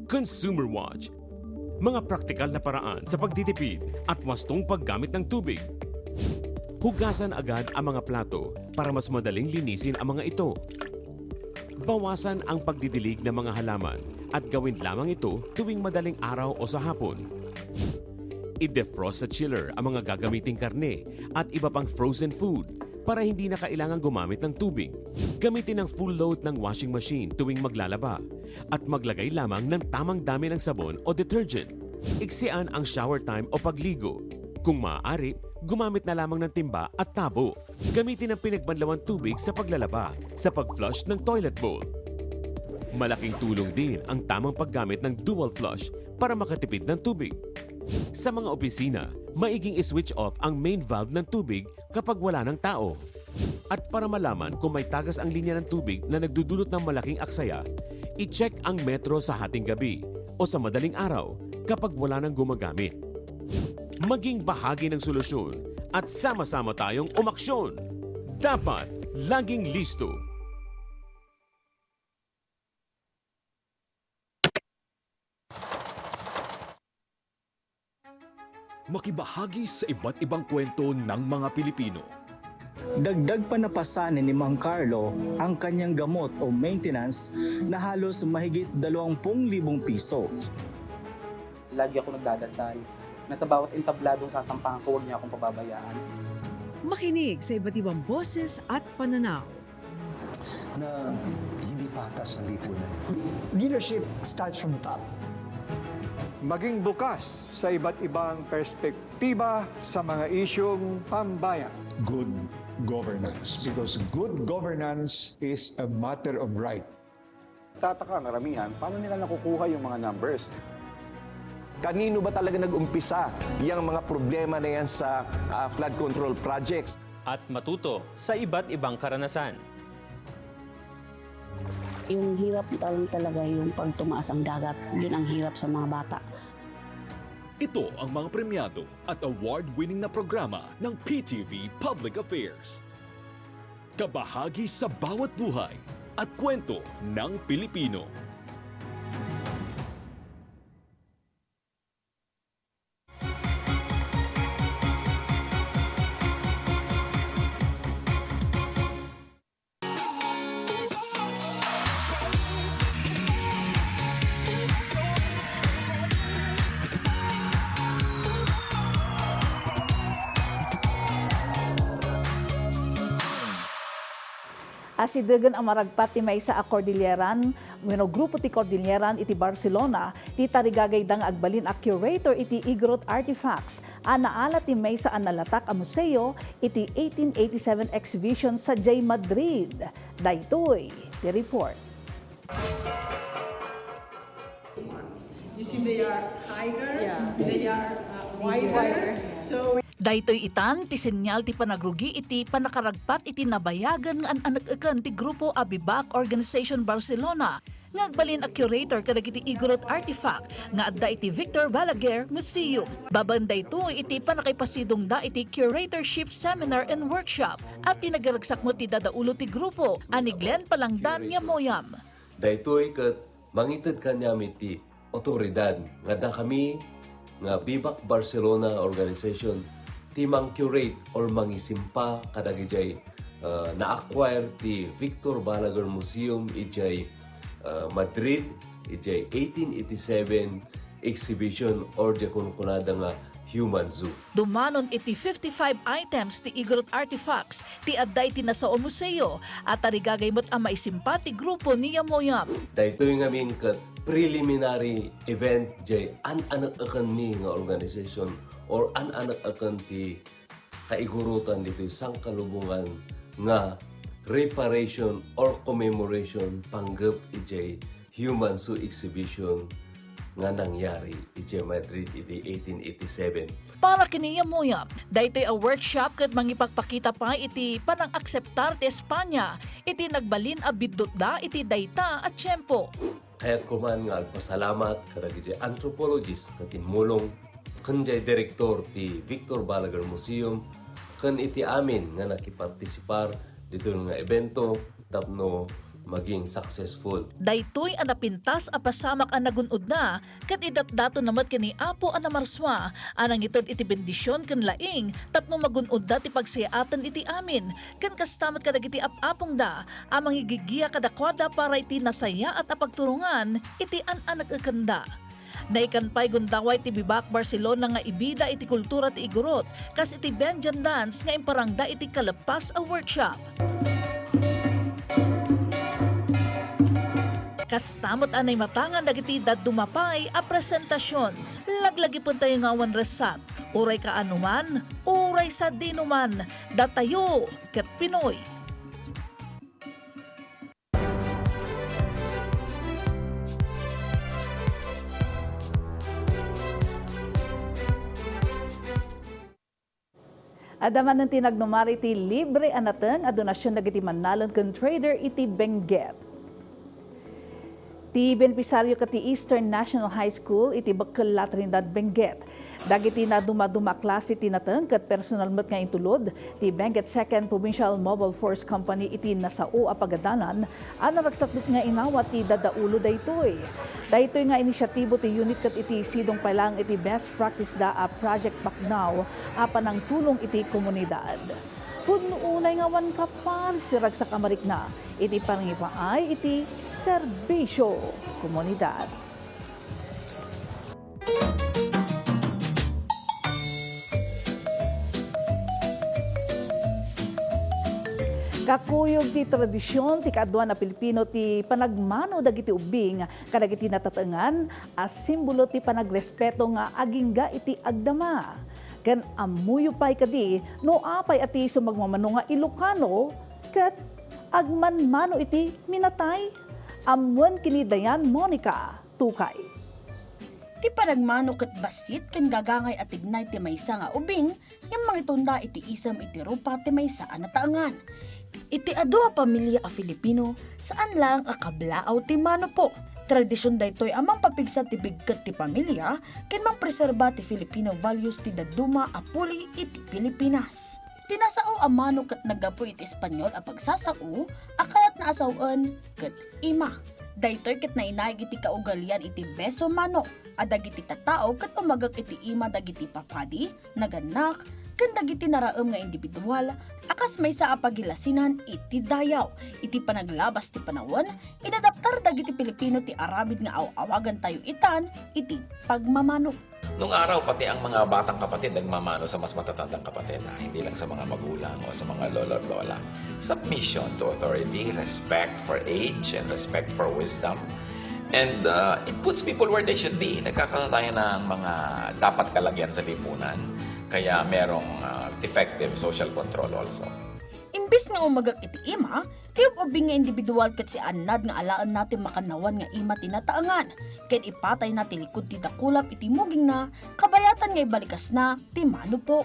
Consumer Watch. Mga praktikal na paraan sa pagtitipid at wastong paggamit ng tubig. Hugasan agad ang mga plato para mas madaling linisin ang mga ito. Bawasan ang pagdidilig ng mga halaman at gawin lamang ito tuwing madaling araw o sa hapon. I-defrost sa chiller ang mga gagamiting karne at iba pang frozen food. para hindi na kailangang gumamit ng tubig. Gamitin ang full load ng washing machine tuwing maglalaba at maglagay lamang ng tamang dami ng sabon o detergent. Iksian ang shower time o pagligo. Kung maaari, gumamit na lamang ng timba at tabo. Gamitin ang pinagbanlawang tubig sa paglalaba, sa pag-flush ng toilet bowl. Malaking tulong din ang tamang paggamit ng dual flush para makatipid ng tubig. Sa mga opisina, maiging i-switch off ang main valve ng tubig kapag wala ng tao. At para malaman kung may tagas ang linya ng tubig na nagdudulot ng malaking aksaya, i-check ang metro sa hating gabi o sa madaling araw kapag wala nang gumagamit. Maging bahagi ng solusyon at sama-sama tayong umaksyon. Dapat laging listo. Makibahagi sa iba't ibang kwento ng mga Pilipino. Dagdag pa na pasanin ni Mang Carlo ang kanyang gamot o maintenance na halos mahigit dalawampu't libong piso. Lagi ako nagdadasal na sa bawat entabladong sasampahan ko, huwag niya akong pababayaan. Makinig sa iba't ibang boses at pananaw. Na hindi patas ang lipunan. Leadership starts from the top. Maging bukas sa iba't ibang perspektiba sa mga isyung pambayan. Good governance, because good governance is a matter of right. Tataka ang karamihan, paano nila nakukuha yung mga numbers? Kanino ba talaga nag-umpisa yang mga problema na yan sa, ah, flood control projects? At matuto sa iba't ibang karanasan. Yung hirap lang talaga yung 'pag tumaas ang dagat, yun ang hirap sa mga bata. Ito ang mga premyado at award-winning na programa ng P T V Public Affairs. Kabahagi sa bawat buhay at kwento ng Pilipino. Asidegen a maragpat ti maysa a Cordilleran wenno grupo ti Cordilleran iti Barcelona ti tarigagayda nga agbalin a curator iti Igorot Artifacts a naala ti maysa a nalatak a museo iti eighteen eighty-seven exhibition sadiay Madrid. Daytoy ti report. You see, they are higher, yeah, they are, uh, wider. Wider. So Daytoy itan ti senyal ti panagrugi iti pannakaragpat iti nabayagen nga an-anekeken ti grupo a Bibak Organization Barcelona nga agbalin a curator kadagiti Igorot artifact nga adda iti Victor Balaguer Museum. Babaen daytoy iti pannakaipasidongda iti curatorship seminar and workshop a tinagiragsak met ti dadaulo ti grupo a ni Glenn Palangdan Yamoyam. Daytoy ket mangited kaniami ti otoridad nga dakami nga Bibak Barcelona Organization ti mang-curate or mangisimpa kadagidiay, ah, na-acquire ti Victor Balaguer Museum idiay, ah, Madrid, idiay eighteen eighty-seven exhibition or diay kunkunada nga Human Zoo. Dumanon iti fifty-five items ti Igorot artifacts ti adda iti nasao a museo a tarigagay met a maisimpa ti grupo ni Yamoyam. Daytoy ngamin ket preliminary event diay an-anek-ekenmi nga organization or an-anek-eken ti kaigurutan ditoy sangkalubongan nga reparation or commemoration panggep idiay Human Zoo Exhibition nga nangyari idiay Madrid idi eighteen eighty-seven. Para ken ni Yamoyam, daytoy a workshop ket mangipakpakita pay iti panangakseptar ti Espanya iti nagbalin a biddutda iti dayta a tiempo. Kayatko man nga agpasalamat kadagiti anthropologist nga timmulong ken diay direktor ti Victor Balaguer Museum ken iti amin nga nakipartisipar ditoy nga ebento tapno maging successful. Daytoy a napintas a pasamak a nagun-odna ket idatdatonna met ken ni Apo a Namarsua a nangited iti bendision ken laing tapno magun-odda ti pagsayaatan iti amin ken kasta met kadagiti ap-apongda a mangigigia kadakuada para iti nasayaat a pagturongan iti an-anek-ekenda. Naikan pay gundaway ti Bibak Barcelona nga ibida iti kultura ti Igorot, kas iti Benjan Dance nga imparangda iti Kalepas a workshop. Kasta met a naimatangan dagiti dadduma pay a presentasion. Laglagipentayo nga awan resat, uray kaanuman, uray sadinuman, datayo ket Pinoy. Adda manen ti nagnumar iti libre a nateng a donasion dagiti mannalon ken trader iti Benguet. Ti benepisario ket ti Eastern National High School iti Bekkel La Trinidad, Benguet. Dagiti nadumaduma a klase ti nateng ket personal met nga intulod ti Benguet Second Provincial Mobile Force Company iti nasao a pagadalan a naragsak nga inawat ti dadaulo daytoy. Daytoy nga inisyatibo ti unit ket iti sidong pay laeng iti best practice da a Project Pakdaw a panangtulong iti komunidad. Pudno unay nga awan kaparis ti ragsak a marikna iti pangipaay iti serbisio komunidad. Kakuyog ti tradision ti kaaduan a Pilipino ti panagmano dagiti ubbing kadagiti natatengan a simbolo ti panagrespeto nga agingga iti agdama. Ken ammoyo pay kadi no apay a ti isu magmamano nga Ilocano ket agmanmano iti minatay? Ammoen ken ni Dayan Monica. Tukay. Ti panagmano ket bassit ken gagangay a tignay ti maysa nga ubing ngem mangitunda iti isem iti rupa ti maysa a nataengan. Iti adu a pamilia a Filipino, saan laeng a kablaaw ti mano po. Tradision daytoy a mangpapigsa ti bigket ti pamilia ken mangpreserba ti Filipino values ti dadduma a puli iti Pilipinas. Ti nasao a mano ket naggapu iti Espanyol a pagsasao a kayatna a sawen ket ima. Daytoy ket nainaig iti kaugalian iti beso mano a dagiti tattao ket umagek iti ima dagiti papadi, nagannak, ken dagiti naraem nga individual a kas maysa a pagilasinan iti dayaw. Iti panaglabas ti panawen, inadaptar dagiti Pilipino ti aramid nga aw-awagantayo itan iti pagmamano. Nung araw, pati ang mga batang kapatid nagmamano sa mas matatandang kapatid, ah, hindi lang sa mga magulang o sa mga lolo at lola. Submission to authority, respect for age, and respect for wisdom. And, uh, it puts people where they should be. Nagkakaroon tayo ng mga dapat kalagyan sa lipunan, kaya merong, uh, effective social control also. Imbes nga umagek iti ima, ti ub-ubbing nga individual ket siannad nga alaenna ti makannawan nga ima ti nataengan, ken ipatayna ti likud ti dakulap iti mugingna, kabayatan nga ibalikasna ti mano po.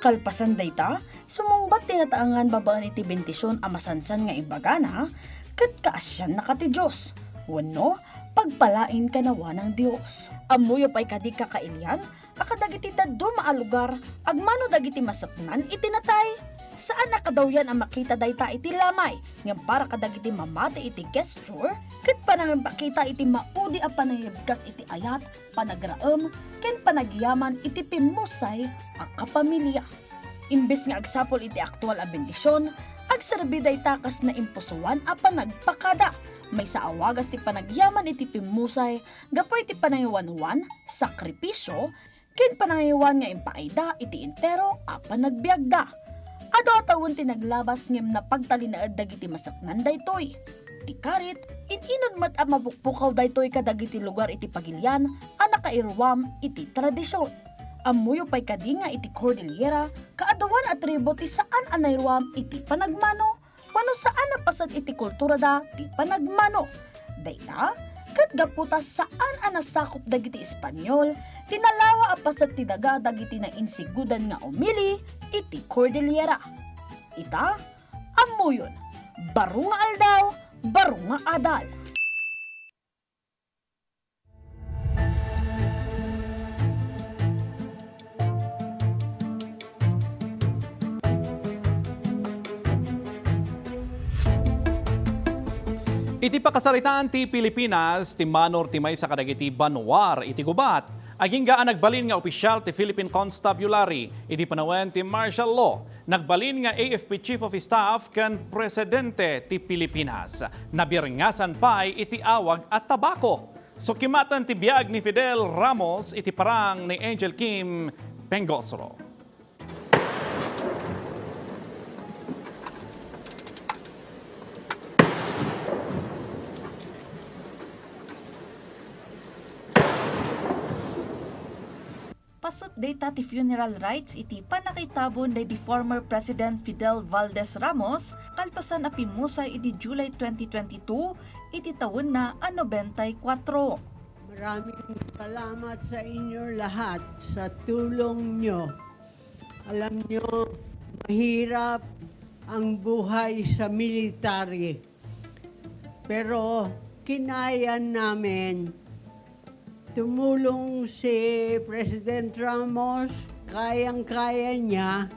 Kalpasan dayta, sumungbat ti nataengan babaen iti bendision a masansan nga ibagana, ket kaasiannaka ti Dios, wenno pagpalain kanawanang Dios. Ammoyo pay kadi, kakailian, a kadagiti dadduma a lugar, agmano dagiti maseknan iti natay. Saan a kadawyan a makita dayta iti lamay, ngem para kadagiti mamati iti gesture ket panangipakita iti maudi a panangibkas iti ayat, panagraem, ken panagyaman iti pimmusay a kapamilia. Imbes nga agsapul iti aktual a bendision, agserbi dayta kas naimpusoan a panagpakada. Maysa a wagas ti panagyaman iti pimmusay gapu iti panangiwanwan, sakripisio, ken panangiwan nga impaayda iti entero a panagbiagda. Adu a tawen ti naglabas ngem napagtalinaed dagiti maseknan daytoy. Ti karit, in-inun met a mapukpukaw daytoy kadagiti lugar iti pagilian a nakairuam iti tradision. Ammoyo pay kadi nga iti Cordillera, kaaduan a tribu ti saan a nairuam iti panagmano, wenno saan a paset iti kulturada ti panagmano. Dayta, ket gapu ta saan a nasakup dagiti Espanyol, ti nalawa a paset ti daga dagiti nainsigodan nga umili iti Cordillera. Ita, ammoyon, baro nga aldaw, baro nga adal. Iti pakasaritaan ti Pilipinas, ti Manor ti maysa kadagiti banwar iti gubat. Agingga a nagbalin nga opisyal ti Philippine Constabulary idi panawen ti martial law. Nagbalin nga A F P Chief of Staff ken Presidente ti Pilipinas. Nabirngasan pay iti awag a tabako. Sukimaten ti biag ni Fidel Ramos iti parang ni Angel Kim Pengosro. Paset dayta ti funeral rites iti pannakaitabon daydi former President Fidel Valdez Ramos kalpasan a pimmusay idi July twenty twenty-two iti tawenna a nobenta y kuatro. Maraming salamat sa inyo lahat sa tulong nyo. Alam nyo, mahirap ang buhay sa military. Pero kinaya namin. Tumulong si President Ramos, kayang-kaya niya.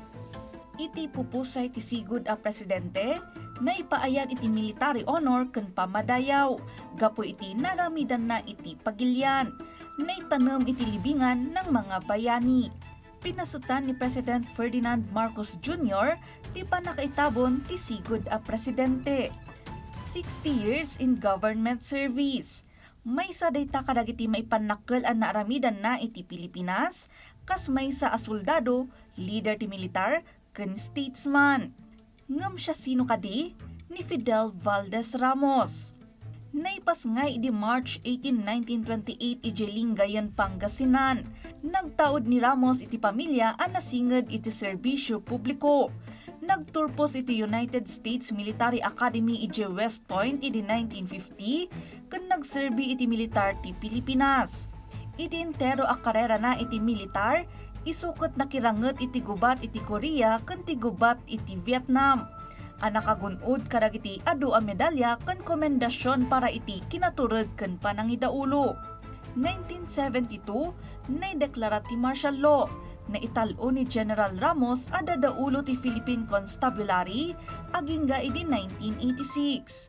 Iti pupusay ti sigud a presidente, naipaayan iti military honor ken pammadayaw gapu iti naramidanna iti pagilian. Naitanem iti libingan ng mga bayani. Pinasetan ni President Ferdinand Marcos Junior ti pannakaitabon ti sigud a presidente. Sixty years in government service. Maysa dayta kadagiti maipannakkel a naaramidanna iti Pilipinas, kas maysa a soldado, lider ti militar, ken statesman. Ngem siasino kadi? Ni Fidel Valdez Ramos. Naipasngay idi March eighteen, nineteen twenty-eight idiay Lingayen, Pangasinan. Nagtaud ni Ramos iti pamilia a nasinged iti serbisyo publiko. Nagturpos iti United States Military Academy idiay West Point idi nineteen fifty ken nagserbi iti militar ti Pilipinas. Iti entero a karerana iti militar, isu ket nakiranget iti gubat iti Korea ken ti gubat iti Vietnam, a nakagun-od kadagiti adu a medalya ken komendasion para iti kinatured ken panangidaulo. Nineteen seventy-two, naideklara ti martial law. Naital-o ni General Ramos a dadaulo ti Philippine Constabulary agingga idi nineteen eighty-six.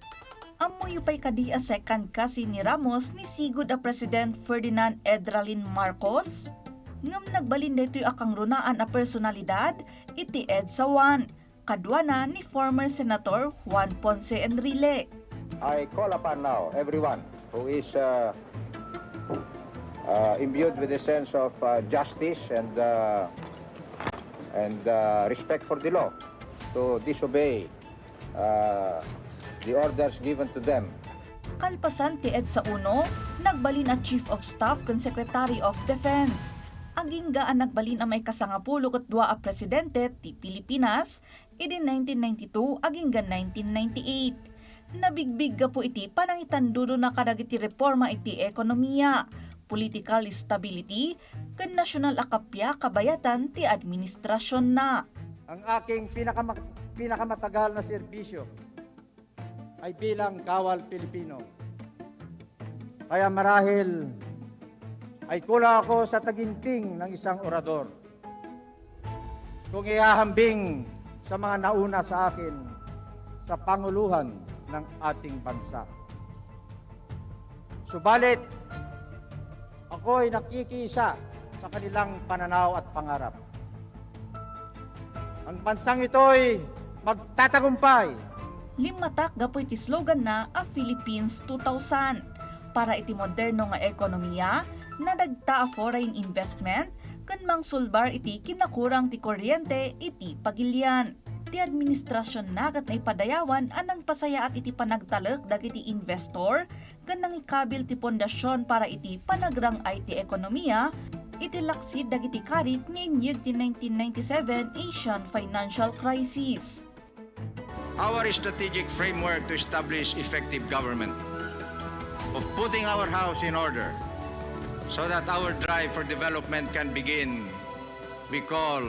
Ammoyo pay kadi a second cousin ni Ramos ni sigud a President Ferdinand Edralin Marcos? Ngem nagbalin daytoy a kangrunaan a personalidad iti EDSA one, kaduana ni former Senator Juan Ponce Enrile. I call upon now everyone who is, uh, uh, imbued with a sense of, uh, justice and, uh, and, uh, respect for the law to disobey, uh, the orders given to them. Kalpasan ti EDSA uno, nagbalin a Chief of Staff ken Secretary of Defense. Agingga a nagbalin a maikasangapulo ket dua a presidente ti Pilipinas, idi nineteen ninety-two agingga nineteen ninety-eight. Nabigbig gapu iti panangitandudona kadagiti reforma iti ekonomiya, political stability, ken nasyonal a kappia kabayatan ti administrasyonna. Ang aking pinakama-, pinakamatagal na serbisyo ay bilang kawal Pilipino. Kaya marahil ay kulang ako sa taginting ng isang orador kung ihahambing sa mga nauna sa akin sa panguluhan ng ating bansa. Subalit, ako'y nakikiisa sa kanilang pananaw at pangarap. Ang bansang ito'y magtatagumpay. Limmatak gapu iti sloganna a Philippines two thousand. Para iti moderno nga ekonomiya, nadagta a foreign investment, ken mangsulbar iti kinakurang ti kuryente iti pagilian. Ti administrasyonna ket naipadayawan a nangpasayaat iti panagtalek dagiti investor ken nangikabil ti pundasyon para iti panagrang-ay ti ekonomiya iti laksid dagiti karit nga inyeg ti nineteen ninety-seven Asian financial crisis. Our strategic framework to establish effective government, of putting our house in order so that our drive for development can begin, we call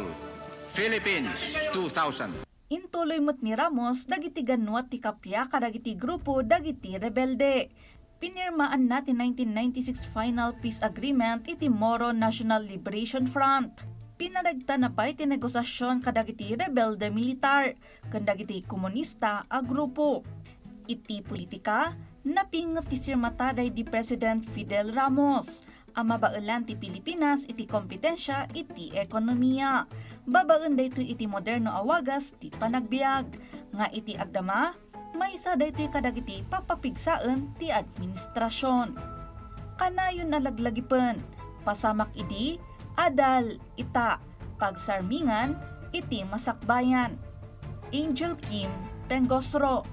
Philippines two thousand. Intuloy met ni Ramos dagiti gannuat ti kappia kadagiti grupo dagiti rebelde. Pinirmaanna ti nineteen ninety-six final peace agreement iti Moro National Liberation Front. Pinadagtana pay ti negosiasyon kadagiti rebelde militar ken dagiti komunista a grupo. Iti politika, napinget ti sirmata daydi President Fidel Ramos a mabaelan ti Pilipinas iti kompetensia iti ekonomiya. Babaen daytoy iti moderno a wagas ti panagbiag, nga iti agdama, maysa daytoy kadagiti pappapigsaen ti administrasyon. Kanayon a laglagipen, pasamak idi, adal ita, pagsarmingan iti masakbayan. Angel Kim Pengosro.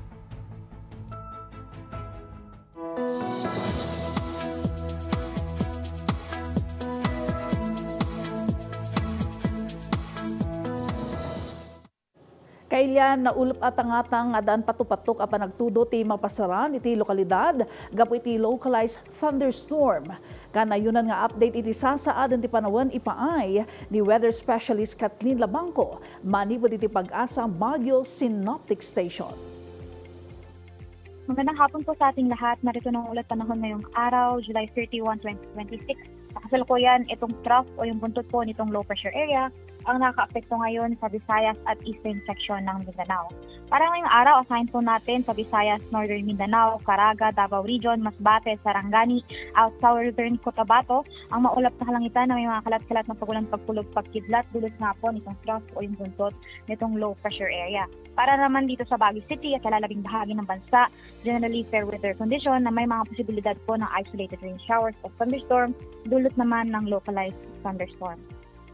Kailian, naulep a tangatang nga addaan patupattok a panagtudo ti mapasaran iti lokalidad gapu iti localized thunderstorm. Kanayonan nga update iti sasaaden ti panawen ipaay ni weather specialist Kathleen Labangco manipud iti PAGASA Baguio Synoptic Station. Magandang hapon po sa ating lahat. Narito na ang ulat panahon ngayong araw, July thirty-one, twenty twenty-six. Sa kasalukuyan, itong trough o yung buntot po nitong low pressure area ang nakakaapekto ngayon sa Visayas at eastern section ng Mindanao. Para ngayong araw, asahin po natin sa Visayas, Northern Mindanao, Caraga, Davao Region, Masbate, Sarangani, at Southern Cotabato ang maulap na kalangitan na may mga kalat-kalat na pagulan, pagkulog, pagkidlat, dulot nga po nitong trough o yung buntot nitong low pressure area. Para naman dito sa Baguio City at sa lalabing bahagi ng bansa, generally fair weather condition na may mga posibilidad po ng isolated rain showers o thunderstorm, dulot naman ng localized thunderstorm.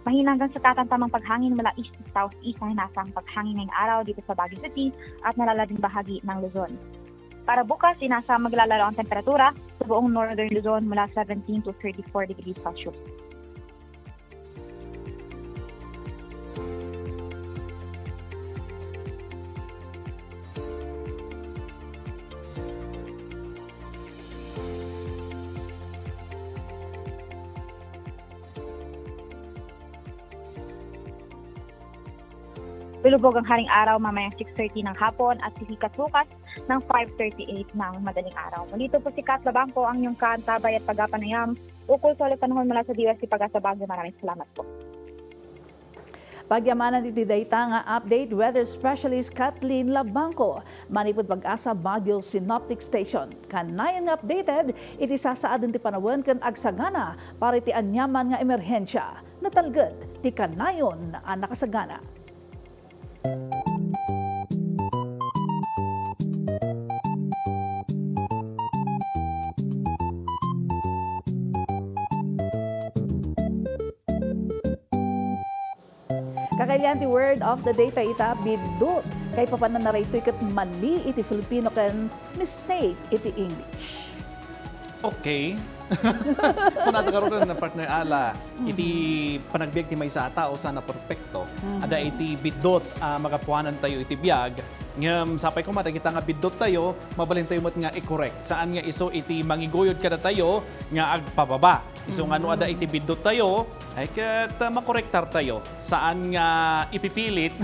Mahina hanggang sa katamtamang paghangin mula east to southeast ang inasang paghangin ngayong araw dito sa Baguio City at nalalabing bahagi ng Luzon. Para bukas, inasang maglalalo ang temperatura sa buong northern Luzon mula seventeen to thirty-four degrees Celsius. Lulubog ang haring araw mamayang six thirty ng hapon at sisikat bukas ng five thirty-eight ng madaling araw. Muli ito po si Kat Labangco, ang inyong kaantabay at pagapanayam ukol sa ulat panahon mula sa D O S T PAGASA Baguio. Maraming salamat po. Pagyamanan iti dayta nga update, weather specialist Kathleen Labangco, manipud PAGASA Baguio Synoptic Station. Kanayon nga updated iti sasaaden ti panawen ken agsagana para iti aniaman nga emerhensia. Natalged ti kanayon a nakasagana. Kakailian ti word of the day ta ita, biddut. Kaipapanana daytoy ket mali iti Filipino ken mistake iti English. Okay. Kunada ngaruden, partner Ala, iti panagbiag ti maysa a tao, saan a perpekto. Mhm. Adda iti biddut a magapuanan tayo iti biag. Ngem sapay koma dagita nga biddut tayo, mabalin tayo met nga i-correct. Saan nga isu iti mangiguyod kadatayo nga agpababa. Isu nga no adda iti biddut tayo, ay ket, ah, makorektar tayo. Saan nga ipipilit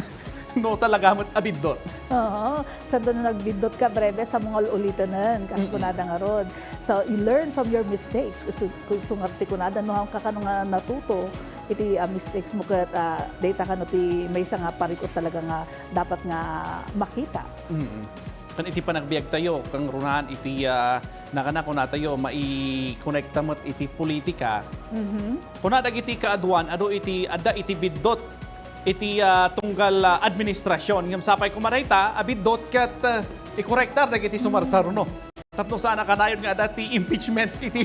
no talaga met a biddut. Oo. Sanda no nagbiddut ka, breve, sa mga ulitenen, kas kunada ngarud. So, you learn from your mistakes. Kus-, kus-, sungat ti kunada, no, kakano nga natuto iti, ah, mistakes mo ket, ah, dayta kano ti maysa nga parikut talaga nga dapat nga makita. Mm. Ken iti panagbiag tayo, kangrunaan iti, ah, nakana kunatayo, maikonekta met iti politika. Mhm. Kuna dagiti kaaduan, adu iti, adda iti biddut iti, ah, tunggal, ah, administrasyon. Ngem sapay koma dayta a biddut ket, ah, ikorektar dagiti sumarsaruno. Tapno saan a kanayon nga adda ti impeachment iti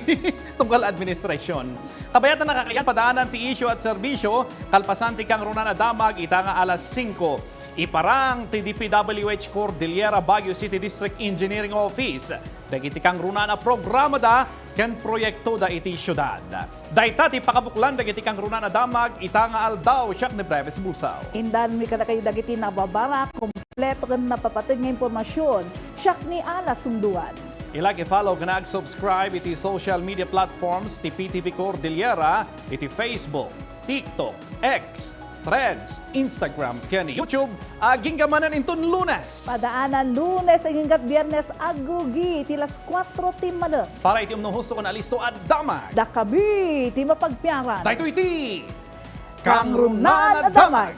tunggal administrasyon. Kabayatan, nakakayan, padaanan ti isyu at serbisyo, kalpasan ti kangrunaan a damag ita nga alas singko. Iparang ti D P W H Cordillera Baguio City District Engineering Office dagiti kangrunaan a programada ken proyektoda iti siudad. Dayta ti pakabuklan dagiti kangrunaan a damag ita nga aldaw. Siak ni Breves Bulsao. Indanmi kadakayo dagiti nababara, kompleto ken napapateg nga impormasyon. Siak ni Ala Sunduan. I-like, i-follow ken ag-subscribe iti social media platforms ti P T V Cordillera iti Facebook, TikTok, X, Threads, Instagram, ken YouTube. Agingga manen inton Lunes. Padaanan Lunes agingga't Biernes, agrugi iti las kuatro ti malem. Para iti umno husto ken alisto a damag. Dakami ti mapagpiaran. Daytoy ti Kangrunaan a Damag.